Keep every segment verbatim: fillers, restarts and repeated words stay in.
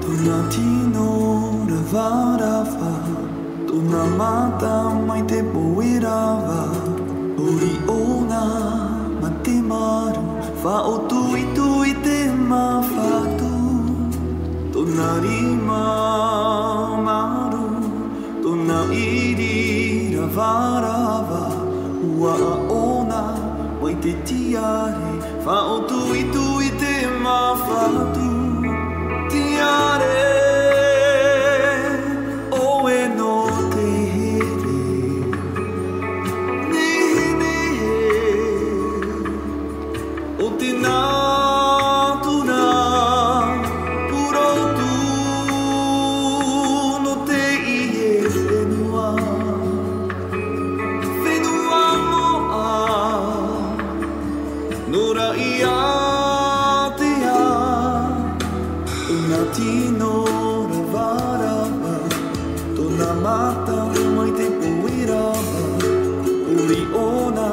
Tōna tino ravarava, tōna mata mai te pohe rava, hori ʻōna mā te maru, faʻatuitui te māfatu. Tōna rima maru, tōna ʻiri ravarava, ua ʻaʻona mai te tiare, faʻatuitui te māfatu. Tiare, ʻoe nō te here, nehenehe o te nātura, purotu nō teie fenua, fenua moʻa, nō Raʻiātea. Tōna tino ravarava, tōna mata mai te pohe rava, hori ʻōna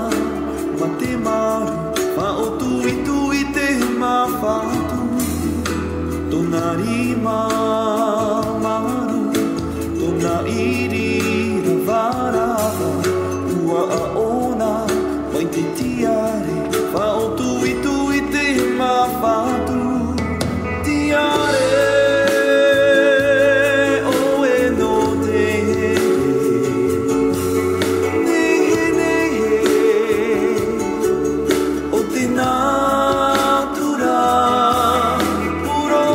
mā te maru, faʻatuitui te māfatu. Tōna rima maru, tōna ʻiri ravarava, ua ʻaʻona mai te tiare, faʻatuitui te māfatu. Tiare, ʻoe nō te here, nehenehe o te nātura, puro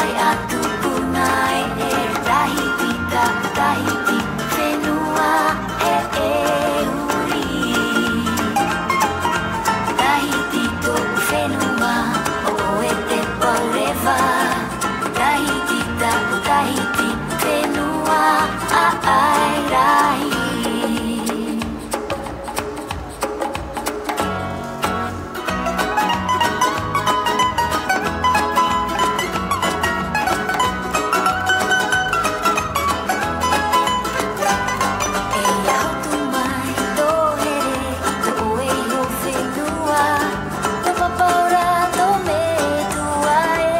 Te atu puna e, e Tahiti, taʻu Tahiti, fenua e, e uri. Tahiti tōʻu fenua, ʻo ʻoe te paureva. Tahiti, taʻu Tahiti, fenua ʻaʻai rahi. E ia hotu mai tō here i tō ʻoe iho fenua, tō pāpaʻo ra tō metua ē.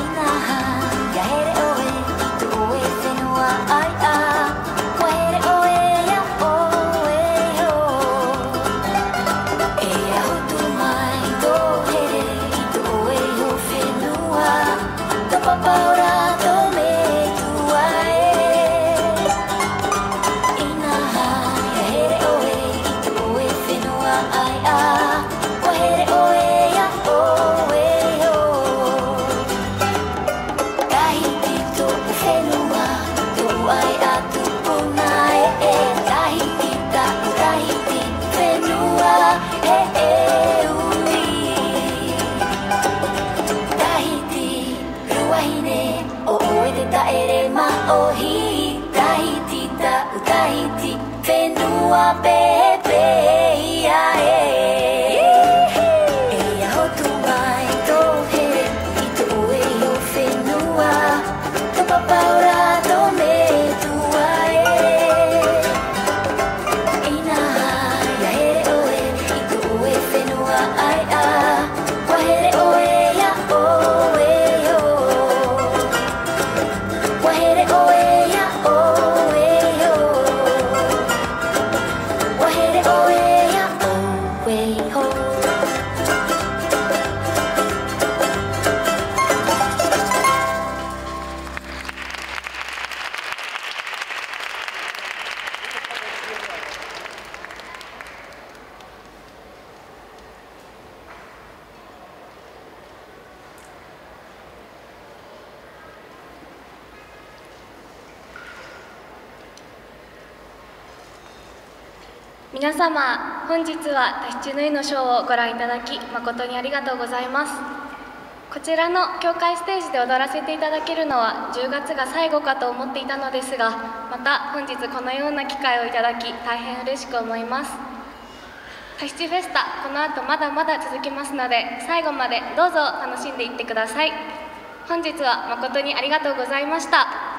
Inaha, ia here ʻoe i tō ʻoe fenua ʻaiʻa. ʻUa here ʻoe ia ʻoe iho. E ia hotu mai tō here i tō ʻoe iho fenua, tō pāpaʻo ra tō metua ē. Inaha, ia here ʻoe i tō ʻoe fenua ʻaiʻa. ʻUa here ʻoe ia ʻoe iho. Tahiti tōʻu fenua, tōʻu ʻaiʻa tupuna ē, e Tahiti, taʻu Tahiti, fenua e, e uri. Tahiti, ruahine, ʻo ʻoe te taʻere māʻohi. Tahiti, taʻu Tahiti, fenua pēpē ia ē. E ia hotu mai tō here i tō ʻoe iho fenua, tō pāpaʻo ra tō metua ē. Inaha, ia here ʻoe i tō ʻoe fenua ʻaiʻa. ʻUa here ʻoe ia ʻoe iho. ʻUa here ʻoe ia ʻoe iho. ʻUa here ʻoe ia ʻoe iho. 皆様、本日はタヒチの湯のショーをご覧いただき、誠にありがとうございます。こちらの教会ステージで踊らせていただけるのはじゅうがつが最後かと思っていたのですが、また本日このような機会をいただき、大変嬉しく思います。 タヒチフェスタ、この後まだまだ続きますので、最後までどうぞ楽しんでいってください。本日は誠にありがとうございました。